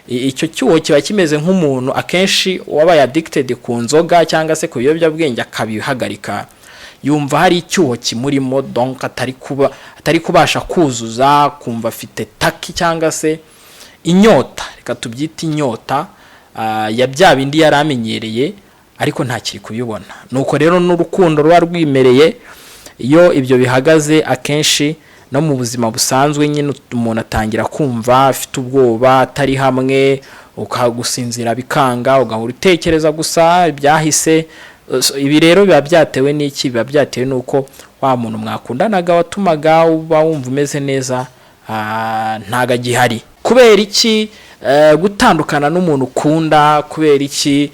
Icyo cyuho kiba kimeze nk'umuntu akenshi wabaye addicted ku nzoga cyangwa se ku biyobyabwenge, akabihagarika, yumva hari icyuho kimurimo, donc atari kubasha kuzuza, kumva afite taki cyangwa se inyota, reka tubyite inyota, ya bya bindi yari amenyereye, ariko ntakiri kubibona. Nuko rero n'urukundo ruba rwimereye. Iyo ibyo bihagaze, akenshi no mu buzima busanzwe nyine umuntu atangira kumva afite ubwoba, atari hamwe, ukagusinzira bikanga, ugahora utekereza gusa ibyahise. So, ibi rero biba byatewe n'iki? Biba byatewe n'uko wa muntu mwakundanaga watumaga uba wumva umeze neza, ntago agihari. Kubera iki gutandukana n'umuntu ukunda, kubera iki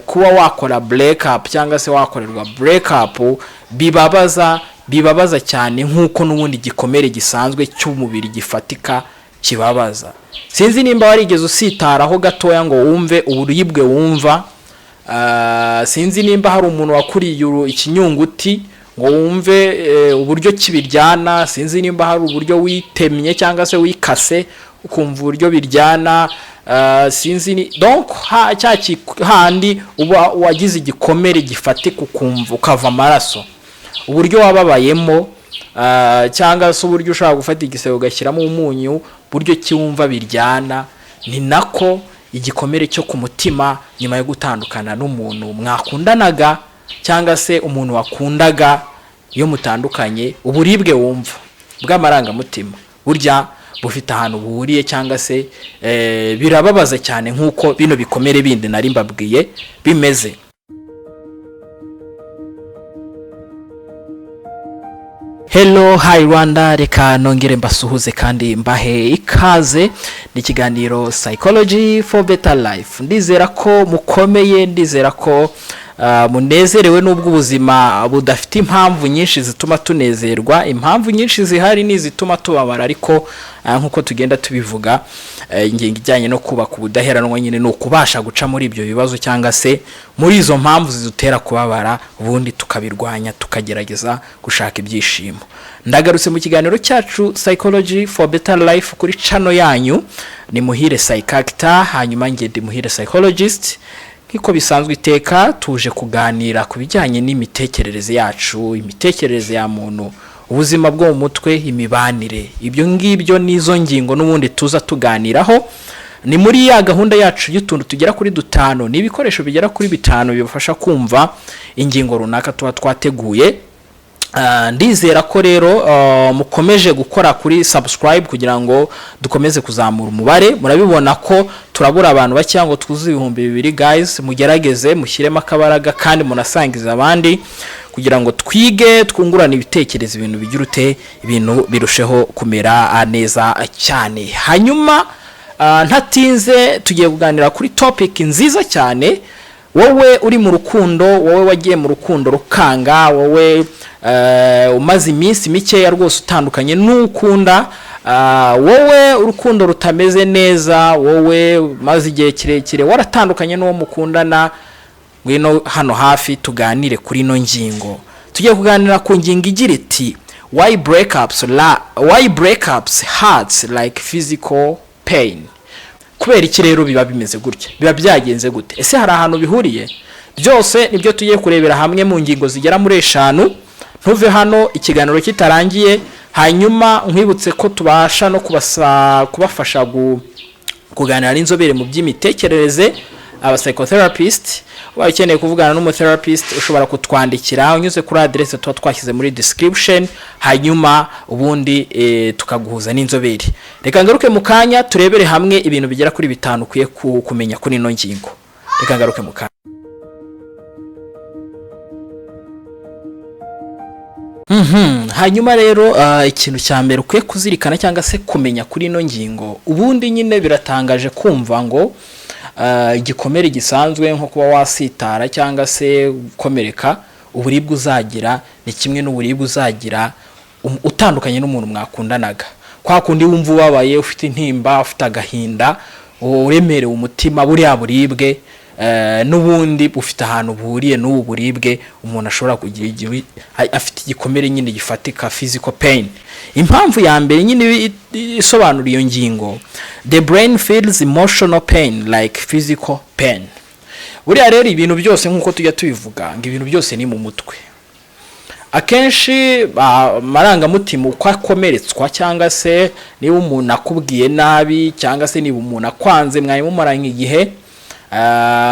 kuba wakora break up cyangwa se wakorerwa break up bibabaza, bibabaza cyane nk'uko n'ubundi igikomere gisanzwe cy'umubiri gifatika kibabaza? Sinzi nimba warigeze usitaraho gatoya ngo wumve uburibwe wumva. Sinzi nimba hari umuntu wakuriye ikinyunguti ngo wumve uburyo kibiryana. Sinzi nimba hari uburyo witemye cyangwa se wikase ukumva uburyo biryana. Sinzi ni donc cya handi uba wagize igikomere gifatika, ukumva ukava amaraso, uburyo wababayemo, cyangwa se uburyo ushobora gufata igisebe ugashyiramo umunyu, uburyo ki wumva biryana, ni nako igikomere cyo ku mutima nyuma yo gutandukana n'umuntu mwakundanaga cyangwa se umuntu wakundaga, iyo mutandukanye, uburibwe wumva bw'amarangamutima burya bufite ahantu buhuriye cyangwa se birababaza cyane nk'uko bino bikomere bindi nari mbabwiye bimeze. Hello, hi Rwanda, reka nongere mbasuhuze kandi mbahe ikaze. Ni ikiganiro Psychology for Better Life. Ndizera ko mukomeye, ndizera ko munezerewe n'ubwo ubuzima budafite impamvu nyinshi zituma tunezerwa. Impamvu nyinshi zihari ni izituma tubabara, ariko nk'uko tugenda tubivuga, ingingo ijyanye no kubaka ubudaheranwa nyine ni ukubasha guca muri ibyo bibazo cyangwa se muri izo mpamvu zidutera kubabara, ubundi tukabirwanya, tukagerageza gushaka ibyishimo. Ndagarutse mu kiganiro cyacu Psychology for Better Life kuri channel yanyu ni Muhire Psychactor, hanyuma njye ndi Muhire Psychologist. Nk'uko bisanzwe iteka, tuje kuganira ku bijyanye n'imitekerereze yacu, imitekerereze ya muntu, ubuzima bwo mu mutwe, imibanire, ibyo ngibyo n'izo ngingo n'ubundi tuza tuganiraho. Ni muri ya gahunda yacu y'utuntu tugera kuri dutanu, ni ibikoresho bigera kuri bitanu bibafasha kumva ingingo runaka tuba twateguye. Ndizera ko rero mukomeje gukora kuri subscribe kugira ngo dukomeze kuzamura umubare. Murabibona ko turabura abantu bakeya ngo twuzuze 2000. Guys, mugerageze mushyiremo akabaraga kandi munasangize abandi kugira ngo twige, twungurane ibitekerezo, ibintu bigira ute, ibintu birusheho kumera neza cyane. Hanyuma ntatinze, tugiye kuganira kuri topic nziza cyane. Wowe uri mu rukundo, wowe wagiye mu rukundo rukanga, wowe umaze iminsi mikeya rwose utandukanye n'ukunda, wowe urukundo rutameze neza, wowe umaze igihe kirekire waratandukanye n'uwo mukundana, ngwino hano hafi tuganire kuri ino ngingo. Tugiye kuganira ku ngingo igira iti: Why breakups hurts like physical pain?" Kubera iki rero biba bimeze gutya? Biba byagenze gute? Ese hari ahantu bihuriye? Byose nibyo tugiye kurebera hamwe mu ngingo zigera muri eshanu. Ntuve hano ikiganiro kitarangiye. Hanyuma nkwibutse ko tubasha no kubafasha kuganira n'inzobere mu by'imitekerereze, aba psychotherapist. Ubaye ukeneye kuvugana n'umutherapist, ushobora kutwandikira unyuze kuri aderese tuba twashyize muri description, hanyuma ubundi tukaguhuza n'inzobere. Reka ngaruke mu kanya turebere hamwe ibintu bigera kuri bitanu ukwiye kumenya kuri ino ngingo. Reka ngaruke mu kanya. Hanyuma rero ikintu cya mbere ukwiye kuzirikana cyangwa se kumenya kuri ino ngingo, ubundi nyine biratangaje kumva ngo igikomere gisanzwe nko kuba wasitara cyangwa se gukomereka, uburibwe uzagira ni kimwe n'uburibwe uzagira utandukanye n'umuntu mwakundanaga. Kwa kundi wumva ubabaye, ufite intimba, ufite agahinda, uremerewe umutima, buriya buribwe. n'ubundi bufite ahantu buhuriye n'ubu buribwe umuntu ashobora kugira igihe afite igikomere nyine gifatika, physical pain. Impamvu ya mbere nyine isobanura iyo ngingo: the brain feels emotional pain like physical pain. Buriya rero ibintu byose, nk'uko tujya tubivuga ngo ibintu byose ni mu mutwe, akenshi amarangamutima uko akomeretswa, cyangwa se niba umuntu akubwiye nabi, cyangwa se niba umuntu akwanze, mwari mumaranye igihe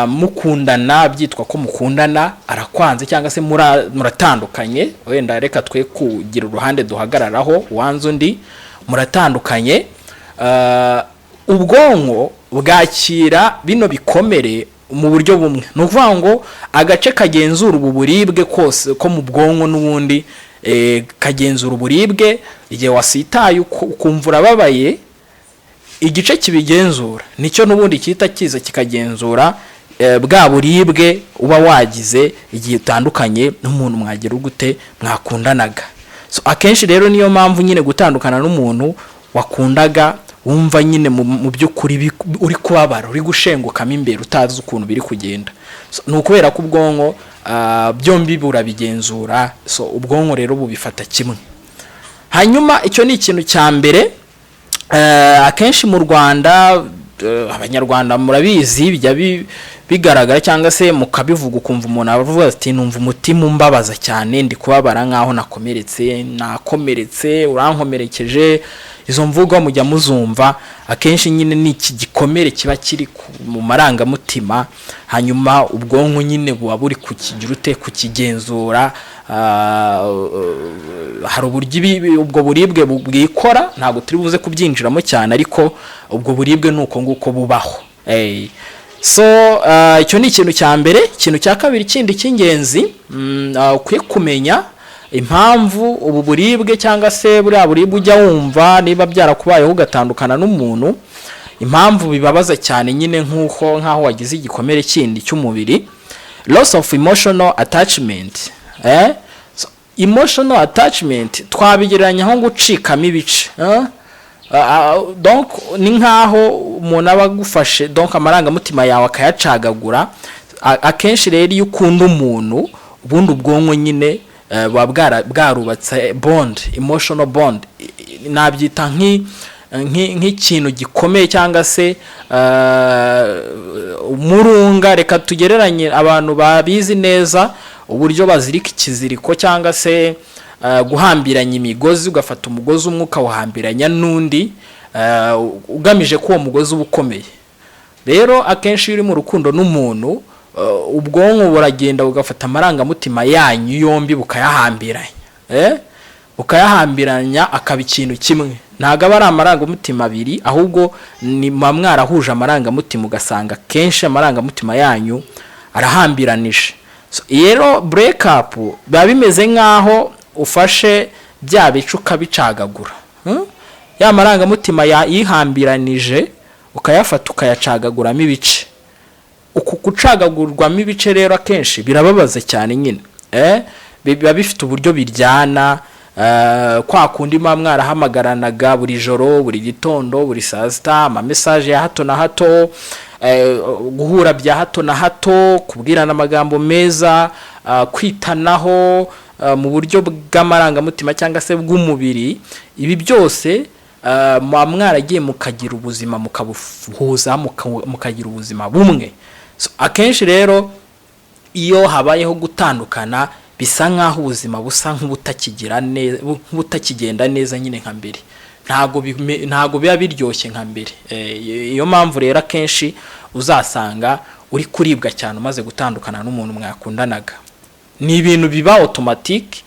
mukundana, byitwa ko mukundana, arakwanze cyangwa se muratandukanye, wenda reka twe kugira uruhande duhagararaho uwanze undi, muratandukanye, ubwonko bwakira bino bikomere mu buryo bumwe. Ni ukuvuga ngo agace kagenzura ubu buribwe kose ko mu bwonko n'ubundi kagenzura uburibwe igihe wasitaye, ukumva urababaye. Igice kibigenzura nicyo n'ubundi cyita kiza kikagenzura bwa buribwe uba wagize igihe utandukanye n'umuntu mwagira gute, mwakundanaga. So, akenshi rero niyo mpamvu nyine gutandukana n'umuntu wakundaga wumva nyine mu by'ukuri uri kubabara, uri gushengukamo imbere, utazi ukuntu biri kugenda. So, ni ukubera ko ubwonko byombi burabigenzura. So ubwonko rero bubifata kimwe. Hanyuma icyo ni ikintu cya mbere. Akenshi mu Rwanda, Abanyarwanda murabizi, bijya bigaragara cyangwa se mukabivuga, ukumva umuntu avuga ati: "Numva umutima umbabaza cyane, ndi kubabara nkaho nakomeretse, nakomeretse, urankomerekeje." Izo mvugo mujya muzumva akenshi. Nyine ni iki gikomere kiba kiri mu marangamutima, hanyuma ubwonko nyine buba buri kukigira ute, kukigenzura. Hari uburyo ubwo buribwe bwikora, ntabwo turi buze kubyinjiramo cyane, ariko ubwo buribwe ni uko nguko bubaho. So icyo ni ikintu cya mbere. Ikintu cya kabiri kindi cy'ingenzi ukwiye kumenya impamvu ubu buribwe, cyangwa se buriya buribwe ujya wumva niba byarakubayeho ugatandukana n'umuntu, impamvu bibabaza cyane nyine nk'uko nk'aho wagize igikomere kindi cy'umubiri: loss of emotional attachment. So, emotional attachment twabigereranya nko gucikamo ibice, eh? Donc ni nkaho umuntu aba agufashe, donc amarangamutima yawe akayacagagura. Akenshi rero iyo ukunda umuntu, ubundi ubwonko nyine buba bwarubatse bond, emotional bond. Nabyita nk'ikintu gikomeye cyangwa se umurunga. Reka tugereranye abantu babizi neza uburyo bazirika ikiziriko, cyangwa se guhambiranya imigozi, ugafata umugozi umwe ukawuhambiranya n'undi, ugamije ko uwo mugozi uba ukomeye. Rero akenshi iyo uri mu rukundo n'umuntu, ubwonko buragenda bugafata amarangamutima yanyu yombi bukayahambiranya, bukayahambiranya akaba ikintu kimwe. Ntabwo aba ari amarangamutima abiri, ahubwo ni muba mwarahuje amarangamutima, ugasanga akenshi amarangamutima yanyu arahambiranije. So, rero break up biba bimeze nk'aho ufashe bya bice ukabicagagura, Ya marangamutima yihambiranije ukayafata ukayacagaguramo ibice. Uku gucagagurwamo ibice rero akenshi birababaza cyane nyine, biba bifite uburyo biryana. Kwa kundi muba mwarahamagaranaga buri joro, buri gitondo, buri saa sita, amamesaje ya hato na hato, guhura bya hato na hato, kubwirana amagambo meza, kwitanaho mu buryo bw'amarangamutima cyangwa se bw'umubiri, ibi byose muba mwaragiye mukagira ubuzima, mukabuhuza, mukagira ubuzima bumwe. So, akenshi rero iyo habayeho gutandukana, bisa nk'aho ubuzima busa nk'ubutakigira neza, nk'ubutakigenda neza nyine nka mbere. Ntabwo biba biryoshye nka mbere. Iyo mpamvu rero akenshi uzasanga uri kuribwa cyane umaze gutandukana n'umuntu mwakundanaga. Ni ibintu biba automatique.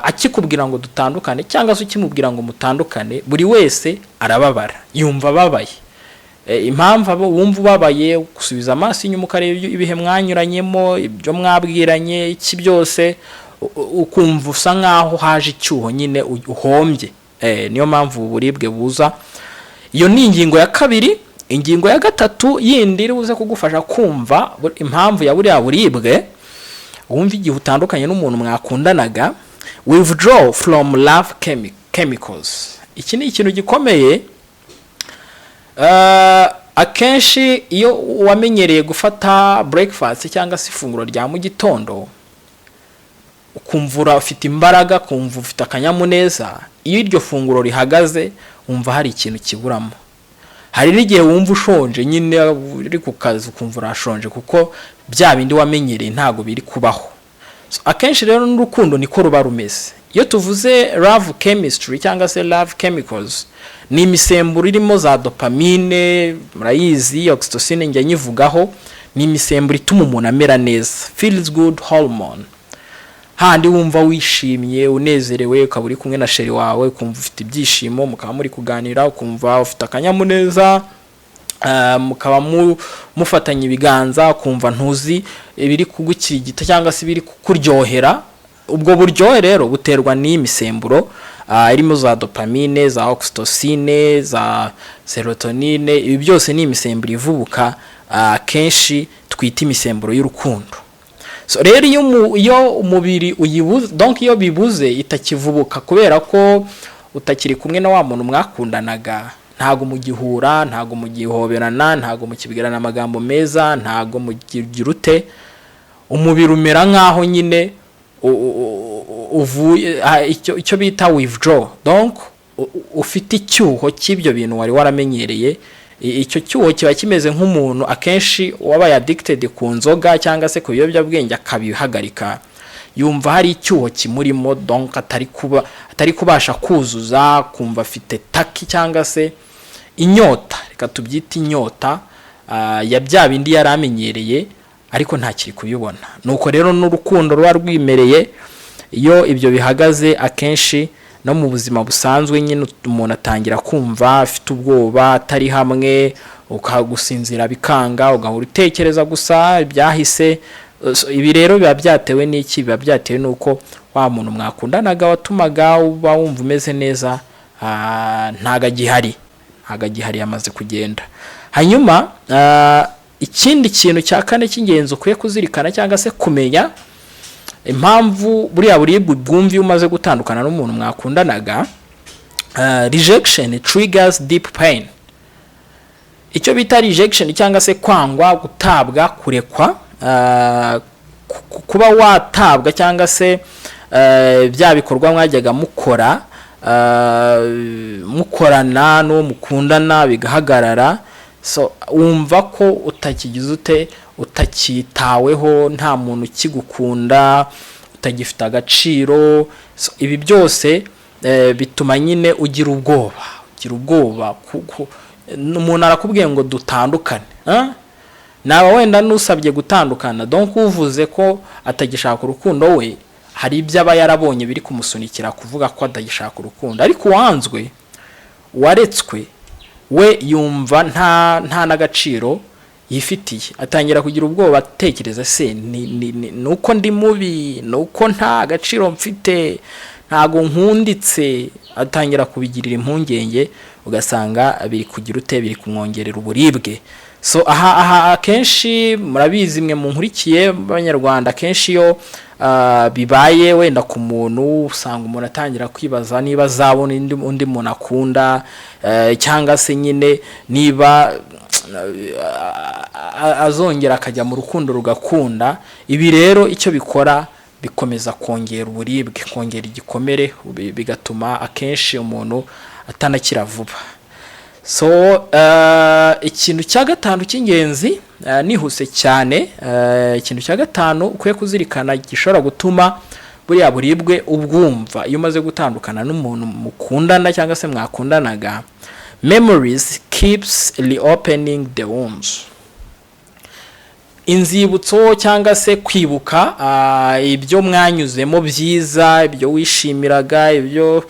Akikubwira ngo dutandukane, cyangwa se ukimubwira ngo mutandukane, buri wese arababara, yumva ababaye. Impamvu abo wumva ubabaye, gusubiza amaso inyuma ukareba ibihe mwanyuranyemo, ibyo mwabwiranye, iki byose, ukumva usa nkaho haje icyuho nyine, uhombye. Niyo mpamvu uburibwe buza. Iyo ni ingingo ya kabiri. Ingingo ya gatatu yindi iri buze kugufasha kumva impamvu ya buriya buribwe wumva igihe utandukanye n'umuntu mwakundanaga: withdraw from love chemicals. Iki ni ikintu gikomeye. Akenshi iyo wamenyereye gufata breakfast cyangwa se ifunguro rya mu gitondo, ukumva ufite imbaraga, ukumva ufite akanyamuneza, iyo iryo funguro rihagaze wumva hari ikintu kiburamo. Hari n'igihe wumva ushonje nyine, uri ku kazi ukumva urashonje, kuko bya bindi wamenyereye ntabwo biri kubaho. So, akenshi rero n'urukundo niko ruba rumeze. Iyo tuvuze love chemistry cyangwa se love chemicals, ni imisemburo irimo za dopamine, murayizi, oxytocin njya nyivugaho. Ni imisemburo ituma umuntu amera neza, feels good hormone, handi wumva wishimye, unezerewe, ukaba uri kumwe na chéri wawe, ukumva ufite ibyishimo, mukaba muri kuganira, ukumva ufite akanyamuneza, mukaba mufatanya ibiganza, ukumva ntuzi ibiri kugukirigita cyangwa se ibiri kukuryohera. Ubwo buryohe rero buterwa n'iyi misemburo irimo za dopamine, za oxytocine, za serotonine. Ibi byose ni imisemburo ivubuka, kenshi twita imisemburo y'urukundo. So rero iyo umubiri uyibuze, donc iyo bibuze, itakivubuka kubera ko utakiri kumwe na wa muntu mwakundanaga, ntago mugihura, ntago mugihoberana, ntago mukibwirana amagambo meza, ntago mukigira ute, umubiri umera nk'aho nyine uvuye icyo bita withdraw, donc ufite icyuho cy'ibyo bintu wari waramenyereye. Icyo cyuho kiba kimeze nk'umuntu akenshi wabaye addicted ku nzoga cyangwa se ku biyobyabwenge akabihagarika, yumva hari icyuho kimurimo, donc atari kubasha kuzuza, kumva afite taki cyangwa se inyota, reka tubyite inyota, ya bya bindi yari amenyereye, ariko ntakiri kubibona. Nuko rero n'urukundo ruba rwimereye. Iyo ibyo bihagaze, akenshi no mu buzima busanzwe nyine umuntu atangira kumva afite ubwoba, atari hamwe, ukagusinzira bikanga, ugahora utekereza gusa ibyahise. So, ibi rero biba byatewe n'iki? Biba byatewe n'uko wa muntu mwakundanaga watumaga uba wumva umeze neza, ntago agihari, ntago agihari, yamaze kugenda. Hanyuma ikindi kintu cya kane cy'ingenzi ukwiye kuzirikana cyangwa se kumenya impamvu buriya buribwe bwumva iyo umaze gutandukana n'umuntu mwakundanaga: rejection triggers deep pain. Icyo bita rejection cyangwa se kwangwa, gutabwa, kurekwa, kuba watabwa cyangwa se bya bikorwa mwajyaga mukora, mukorana n'uwo mukundana bigahagarara, so wumva ko utakigize ute, utakitaweho, nta muntu ukigukunda, utagifite agaciro. So, ibi byose bituma nyine ugira ubwoba, ugira ubwoba. Umuntu arakubwiye ngo dutandukane, ah? Naba wenda n'usabye gutandukana, donc uvuze ko atagishaka urukundo, we hari ibyo aba yarabonye biri kumusunikira kuvuga ko atagishaka urukundo, ariko uwanzwe, waretswe, we yumva nta n'agaciro yifitiye, atangira kugira ubwoba, atekereza: se ni uko ndi mubi? Ni uko nta gaciro mfite? Ntago nkunditse? Atangira kubigirira impungenge, ugasanga biri kugira ute, biri kumwongerera uburibwe. So aha akenshi murabizi mwe munkurikiye b'Abanyarwanda, akenshi iyo bibaye wenda ku muntu, usanga umuntu atangira kwibaza niba azabona undi muntu akunda, cyangwa se nyine niba azongera akajya mu rukundo rugakunda. Ibi rero icyo bikora, bikomeza kongera uburibwe, kongera igikomere, bigatuma akenshi umuntu atanakira vuba. So ikintu cya gatanu cy'ingenzi, nihuse cyane, ikintu cya gatanu ukwiye kuzirikana gishobora gutuma buriya buribwe ubwumva iyo umaze gutandukana n'umuntu mukundana cyangwa se mwakundanaga: memories keeps reopening the wounds. Inzibutso cyangwa se kwibuka ibyo mwanyuzemo byiza, ibyo wishimiraga, ibyo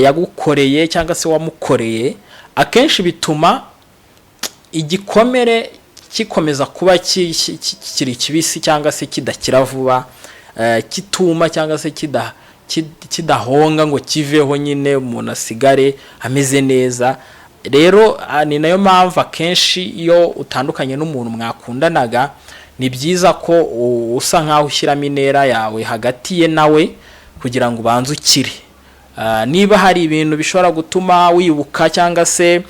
yagukoreye cyangwa se wamukoreye, akenshi bituma igikomere gikomeza kuba kikiri kibisi cyangwa se kidakira vuba, kituma cyangwa se kidahonga ngo kiveho nyine, umuntu asigare ameze neza. Rero ni nayo mpamvu akenshi iyo utandukanye n'umuntu mwakundanaga, ni byiza ko usa nkaho ushyiramo intera yawe hagati ye nawe kugira ngo ubanze ukire. Niba hari ibintu bishobora gutuma wibuka cyangwa se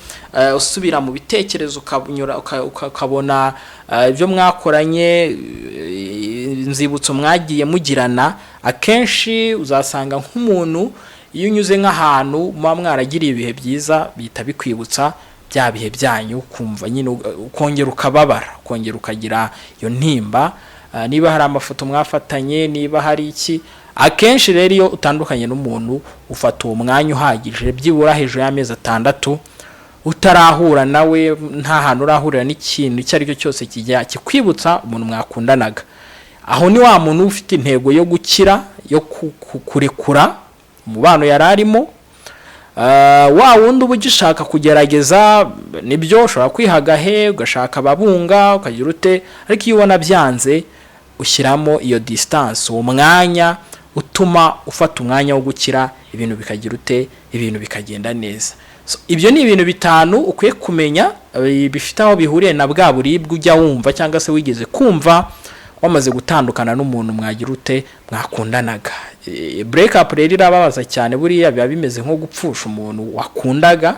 usubira mu bitekerezo, ukanyura ukabona ibyo mwakoranye, inzibutso mwagiye mugirana, akenshi uzasanga nk'umuntu iyo unyuze nk'ahantu muba mwaragiriye ibihe byiza, bihita bikwibutsa bya bihe byanyu, ukumva nyine ukongera ukababara, ukongera ukagira iyo ntimba. Niba hari amafoto mwafatanye, niba hari iki, akenshi rero iyo utandukanye n'umuntu ufata uwo mwanya uhagije, byibura hejuru y'amezi 6 utarahura nawe, nta hantu urahurira n'ikintu icyo ari cyo cyose kijya kikwibutsa umuntu mwakundanaga. Aho ni wa muntu ufite intego yo gukira, yo kurekura umubano yari arimo. Wa wundi uba ugishaka kugerageza, nibyo, ushobora kwiha agahe, ugashaka ababunga, ukagira ute, ariko iyo ubona byanze ushyiramo iyo distance, uwo mwanya utuma ufata umwanya wo gukira, ibintu bikagira ute, ibintu bikagenda neza. So, ibyo ni ibintu bitanu ukwiye kumenya, bifite aho bihuriye na bwa buribwe ujya wumva cyangwa se wigeze kumva wamaze gutandukana n'umuntu mwagira ute, mwakundanaga. Break up rero irababaza cyane. Buriya biba bimeze nko gupfusha umuntu wakundaga.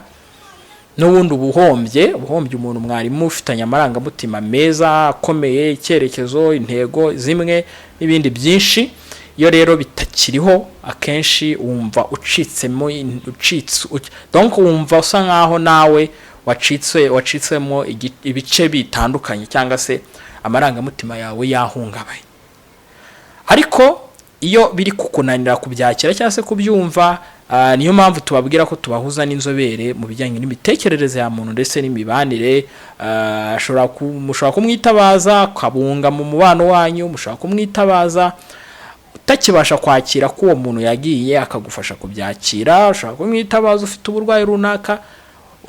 N'ubundi uba uhombye umuntu mwari mufitanye amarangamutima meza akomeye, icyerekezo, intego zimwe n'ibindi byinshi. Iyo rero bitakiriho, akenshi wumva ucitsemo, ucitse, donc wumva usa nkaho nawe wacitsemo ibice bitandukanye, cyangwa se amarangamutima yawe yahungabanye. Ariko iyo biri kukunanira kubyakira cyangwa se kubyumva, niyo mpamvu tubabwira ko tubahuza n'inzobere mu bijyanye n'imitekerereze ya muntu ndetse n'imibanire. Mushobora kumwitabaza akabunga mu mubano wanyu, mushobora kumwitabaza utakibasha kwakira ko uwo muntu yagiye, akagufasha kubyakira, ushobora kumwitabaza ufite uburwayi runaka.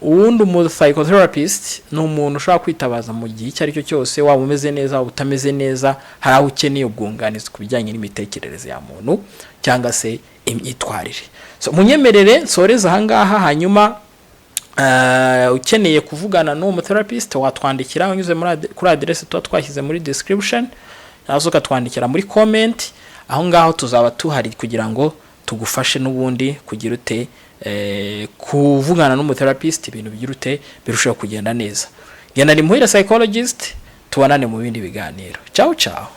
Uwundi umu psychotherapist ni umuntu ushobora kwitabaza mu gihe icyo ari cyo cyose, waba umeze neza, waba utameze neza, hari aho ukeneye ubwunganizi ku bijyanye n'imitekerereze ya muntu cyangwa se imyitwarire. So, munyemerere nsoreze ahangaha. Hanyuma ukeneye kuvugana n'uwo mutherapist watwandikira unyuze kuri aderese tuba twashyize muri description, cyangwa se ukatwandikira muri comment aho ngaho. Tuzaba tuhari kugira ngo tugufashe n'ubundi kugira ute, kuvugana n'umutherapist, ibintu bigira ute, birushaho kugenda neza. Genda ni Muhire psychologist, tubonane mu bindi biganiro. Ciao ciao.